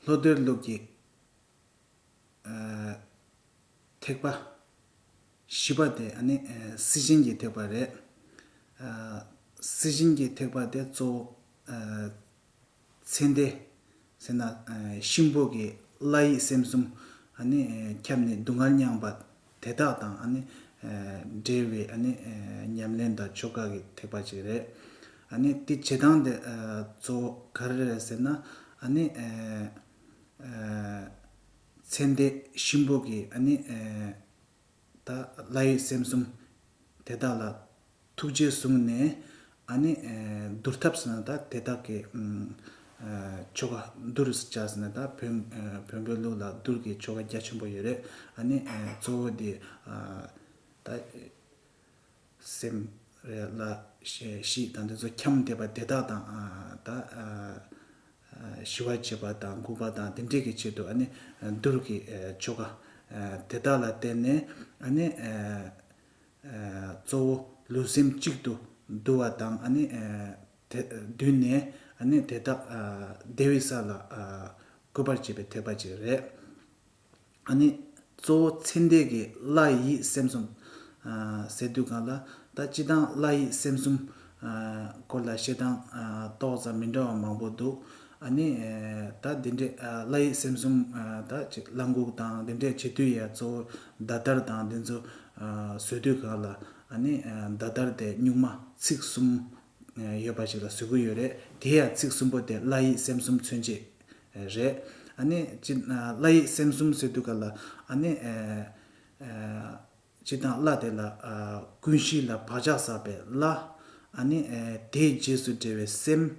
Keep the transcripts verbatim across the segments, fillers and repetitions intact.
ལྷོ་གཏེར་ལུགས་ཀྱི་ཐེག་པ་བཞི་པ་དེ་ཨ་ནི་སྲིད་ཞིའི་ཐེག་པ་རེད། སྲིད་ཞིའི་ཐེག་པ་དེ་གཙོ་བོ་ཚེ་འདས་ཟེར་ན་གཤིན་པོ་གི་ལྷ་ཡིད་སེམས་གསུམ་ཨ་ནི་འཁྱམས་ནས་སྡུག་བསྔལ་མྱངས་པ་དེ་དག་དང་ཨ་ནི་འབྲེལ་བའི་ཨ་ནི་ཉམས་ལེན་དང་ཆོ་ག་གི་ཐེག་པ་ཅིག་རེད། ཨ་ནི་དེ་བྱེད་སྟངས་དེ་གཙོ་བོ་ག་རེ་རེད་ཟེར་ན་ཨ་ནི། ཚེ་འདས་གཤིན་པོ་གི་ཨ་ནི་ད་ལྷ་ཡིད་སེམས་གསུམ་དེ་དག་ལ་ཐུགས་རྗེས་བཟུང་ནས་ཨ་ནི་བསྡུ་ཐབས་ཟེར་ན་ད་དེ་དག་གི་ཆོ་ག་བསྡུ་རུ་བྱ་ཟེར་ན་ད་བོན་བོན་པོའི་ལུགས་ལ་བསྡུ་གི་ཆོ་ག་རྒྱ་ཆེན་པོ་ཡོད་རེད། ཨ་ནི་གཙོ་བོ་དེ་ད། སེམས་རེད་ལ་ཤེས་དང་དེ་ཚོ་འཁྱམས་བསྡད་པ་དེ་དག་དང་ད་ཞི་བ་བྱེད་པ་དང་འགུགས་པ་དང་དེ་འདྲས་ཀྱི་ཆེད་དུ་ཨ་ནི་བསྡུ་གི་ཆོ་ག་དེ་དག་ལ་བརྟེན་ནས་ཨ་ནི་གཙོ་བོ་ལུས་སེམས་གཅིག་ཏུ་བསྡུ་བ་དང་ཨ་ནི་བསྡུས་ནས་ཨ་ནི་དེ་དག་བདེ་བའི་ས་ལ་འགོད་པར་བྱེད་པའི་ཐེག་པ་ཅིག་རེད། ཨ་ནི་གཙོ་བོ་ཚེ་འདས་ཀྱི་ལྷ་ཡིད་སེམས་གསུམ་ཟེར་དུས་གང་ལ་ད་སྤྱི་བཏང་ལྷ་ཡིད་སེམས་གསུམ་སྐོར་ལ་བཤད་སྟངས་ཏོག་ཙམ་མི་འདྲ་བ་མང་པོ་འདུག་ཨ་ནི་ད་འདི་འདྲའི་ལྷ་ཡིད་སེམས་གསུམ་ད་ཅིག་བླ་འགུགས་དང་འདི་འདྲའི་བྱེད་དུས་ཡ་གཙོ་བོ་ཟླ་ལྟར་དང་འདི་ཚོ་བཟོ་དུས་གང་ལ་ཨ་ནི་ཟླ་ལྟར་དེ་སྨྱུག་མ་ཚིགས་གསུམ་ཡོད་པ་ཞིག་ལ་བཟོ་གི་ཡོད་རེད། དེ་ཡ་ཚིགས་གསུམ་པོ་དེ་ལྷ་ཡིད་སེམས་གསུམ་མཚོན་བྱེད་རེད། ཨ་ནི་ཅི་ལྷ་ཡིད་སེམས་གསུམ་ཟེར་དུས་ག་ལ་ཨ་ནི་ཅི་དང་ལྷ་དེ་ལ་ཀུན་གཞི་ལ་བག་ཆགས་བསགས་པའི་ལྷ། ཨ་ནི་དེའི་རྗེས་སུ་འབྲེལ་བའི་སེམས།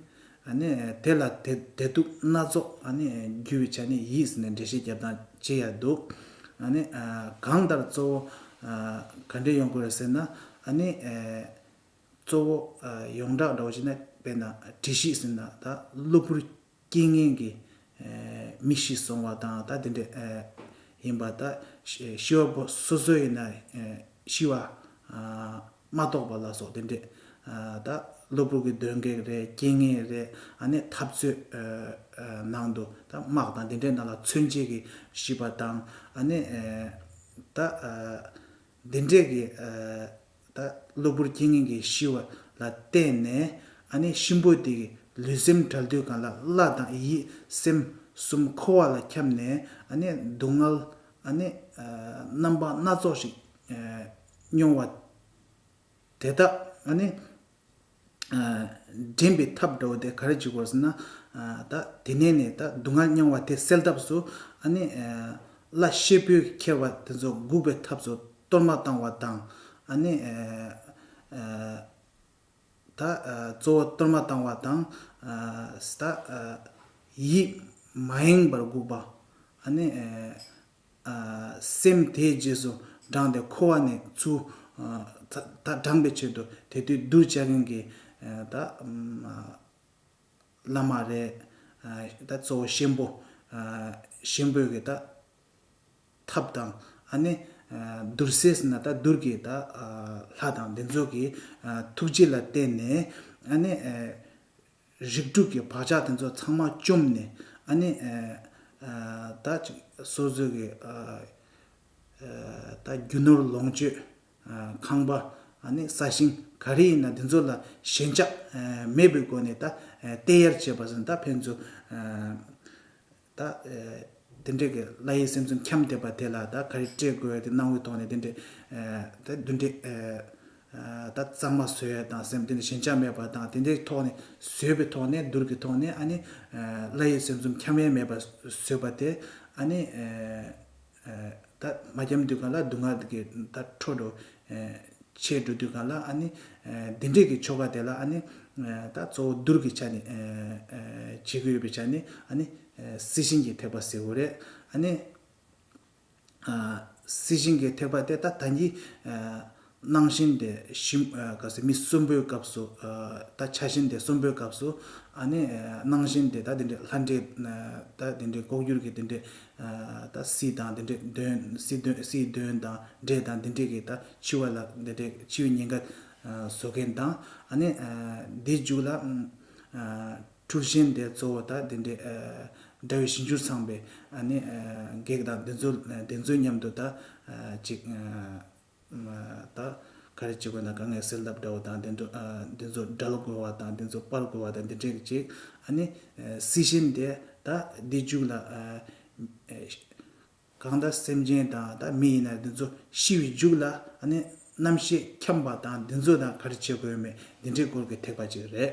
ཨ་ནི་དེ་ལ་བདེ་བདེ་སྡུག་སྣ་ཚོགས་ཨ་ནི་རྒྱུ་བའི་ཆ་ནས་ཡིད་ཟེར་ནས་འགྲེལ་བཤད་རྒྱབ་སྟངས་བྱེད་ཡ་འདུག་ཨ་ནི་གང་ལྟར་གཙོ་བོ་ག་འདྲས་ཡོང་དགོས་རེད་ཟེར་ན་ཨ་ནི། གཙོ་བོ་ཡོངས་གྲགས་འདྲ་བོ་ཞིག་ན་དཔེར་ན་དྲི་ཞིམ་ཟེར་ན་ད་གློ་བུར་རྐྱེན་ངན་གྱིས་མི་ཤི་སོང་བ་དང་ད་དེ་འདྲ་ཡིན་པ་ད་ཤི་བ་པོ་སོ་སོ་ཡིན་ན་ཤི་བ་མ་གཏོགས་པ་ལ་སོགས་དེ་འདྲ་ད་གློ་བུར་གྱི་གདོན་བགེགས་རེད། རྐྱེན་ངན་རེད། ཨ་ནི་འཐབ་རྩོད་ནང་དུ་ད་དམག་དང་དེ་འདྲའི་ནང་ལ་མཚོན་བྱེད་ཀྱི་ཤི་བ་དང་ཨ་ནི་ད། འདི་འདྲས་ཀྱི་ད་གློ་བུར་རྐྱེན་ངན་གྱིས་ཤི་བ་ལ་བརྟེན་ནས་ཨ་ནི་གཤིན་པོ་དེ་གི་ལུས་སེམས་བྲལ་དུས་གང་ལ་ལྷ་དང་ཡིད་སེམས་གསུམ་འཁོར་བ་ལ་འཁྱམས་ནས་ཨ་ནི་སྡུག་བསྔལ་ཨ་ནི་རྣམ་པ་སྣ་ཚོགས་ཤིག་མྱོང་བ་དེ་དག་ཨ་ནི། འདྲེན་པའི་ཐབས་འདྲ་བོ་དེ་ག་རེ་བྱེད་དགོས་ཟེར་ན། ད་དེ་ནས་ནས་ད་སྡུག་བསྔལ་མྱོང་བ་དེ་སེལ་ཐབས་སུ་ཨ་ནི་ལྷ་གཤེད་པོས་ཁྱེར་བ་དེ་ཚོ་འགུགས་པའི་ཐབས་སུ་གཏོར་མ་བཏང་བ་དང་ཨ་ནི་ད་གཙོ་བོ་གཏོར་མ་བཏང་བ་དང་ད་ཡིད་མ་ཡེངས་པར་འགུགས་པ་ཨ་ནི། སེམས་དེའི་རྗེས་སུ་འབྲངས་ཏེ་འཁོར་བ་ནས་ཚུར་ད་འབྲངས་པའི་ཆེད་དུ་དེ་དུས་གདུལ་བྱ་མཁན་གྱི་ད་བླ་མ་རེད། ད་གཙོ་བོ་གཤེན་པོ་གཤེན་པོའི་གི་ད་ཐབས་དང་ཨ་ནི་གདུལ་སྲས་ཟེར་ན་ད་གདུལ་གྱི་ད་ལྷ་དང་འདི་ཚོ་གི་ཐུགས་རྗེ་ལ་བརྟེན་ནས་ཨ་ནི། རིགས་དྲུག་གི་བག་ཆགས་དེ་ཚོ་ཚང་མ་བཅོམ་ནས་ཨ་ནི་ད་ཅིག་སོ་སོ་གི་ད་རྒྱུ་ནོར་ལོངས་སྤྱོད་ཁང་པ་ཨ་ནི་ས་ཞིང་ག་རེ་ཡིན་ན་དེ་ཚོ་ལ་ཞེན་ཆགས་མེད་པའི་སྒོ་ནས་ད་དེ་ཡར་བྱས་པ་ཟེར་ན་ད་ཕན་ཚུན། ད། དེ་འདྲས་ཀྱི་ལྷ་ཡི་སེམས་གསུམ་འཁྱམས་བསྡད་པ་དེ་ལ་ད་ག་རེ་སྤྲད་དགོས་དེ་གནང་བའི་ཐོག་ནས་དེ་འདྲས། ད་བདུན་འདྲས། ད་གཙང་མ་བཟོ་ཡ་དང་སེམས་དེ་འདྲས་ཞེན་ཆགས་མེད་པ་དང་དེ་འདྲས་ཐོག་ནས་བཟོས་པའི་ཐོག་ནས་གདུལ་གྱི་ཐོག་ནས་ཨ་ནི། ལྷ་ཡི་སེམས་གསུམ་འཁྱམས་ཡ་མེད་པ་བཟོས་པ་དེ་ཨ་ནི། ད་མ་འཁྱམས་དུས་གང་ལ་སྡུག་བསྔལ་གྱི་ད་འཕྲོ་འགྲོ། ཆེ་འགྲོ་དུས་གང་ལ་ཨ་ནི། འདི་འདྲས་ཀྱི་ཆོ་ག་དེ་ལ་ཨ་ནི། ད་གཙོ་བོ་གདུལ་གྱི་ཆ་ནས། བྱེད་ཀྱི་ཡོད་པའི་ཆ་ནས་ཨ་ནི། སྲིད་ཞིའི་ཐེག་པ་ཟེར་དགོས་རེད་ཨ་ནི། སྲིད་ཞིའི་ཐེག་པ་དེ་ད་ད་གིན་གནང་བཞིན་དེ་ཞིམ་ག་ཟེ་མི་གསོན་པོའི་སྐབས་སུ་ད་ཆ་བཞིན་དེ་གསོན་པོའི་སྐབས་སུ་ཨ་ནི་གནང་བཞིན་དེ་ད་དེ་འདྲས་ལྷ་འདྲེ་ད་དེ་འདྲས་ལྐོག་གྱུར་གྱི་དེ་འདྲས། ད་སྲིད་དང་དེ་འདྲས་གདོན་སྲིད་གདོན་སྲིད་གདོན་དང་འདྲེ་དང་དེ་འདྲས་ཀྱི་ད་འཆི་བ་ལ་དེ་འདྲས་འཆི་བའི་ཉེན་ཁ་བཟོ་མཁན་དང་ཨ་ནི་འདི་མཇུག་ལ་འཁྲུལ་ཞེན་དེ་གཙོ་བོ་ད་དེ་འདྲས་ འདྲ་བའི་ཞིབ་འཇུག་ཚང་པའི་ཨ་ནི་གེགས་དང་དེ་ཚོ་དེ་ཚོ་མཉམ་དུ་ད་ཅིག་ད་ག་རེ་བྱེད་དགོས་ན་དཀའ་ངལ་སེལ་ཐབས་འདྲ་བོ་དང་དེ་ཚོ་དེ་ཚོ་བསྒྲལ་དགོས་པ་དང་དེ་ཚོ་སྤར་དགོས་པ་དང་དེ་འདྲའི་ཅིག་ཨ་ནི་སྲིད་ཞེན་དེ་ད་འདི་མཇུག་ལ་གང་ལྟར་སེམས་ཅན་དང་ད་མི་ཡིན་ན་འདི་ཚོ་ཤི་བའི་མཇུག་ལ་ཨ་ནི་རྣམ་ཤེས་འཁྱམས་པ་དང་འདི་ཚོ་དང་ག་རེ་བྱེད་དགོས་མེད་འདི་འདྲའི་སྐོར་གྱི་ཐེག་པ་ཅིག་རེད།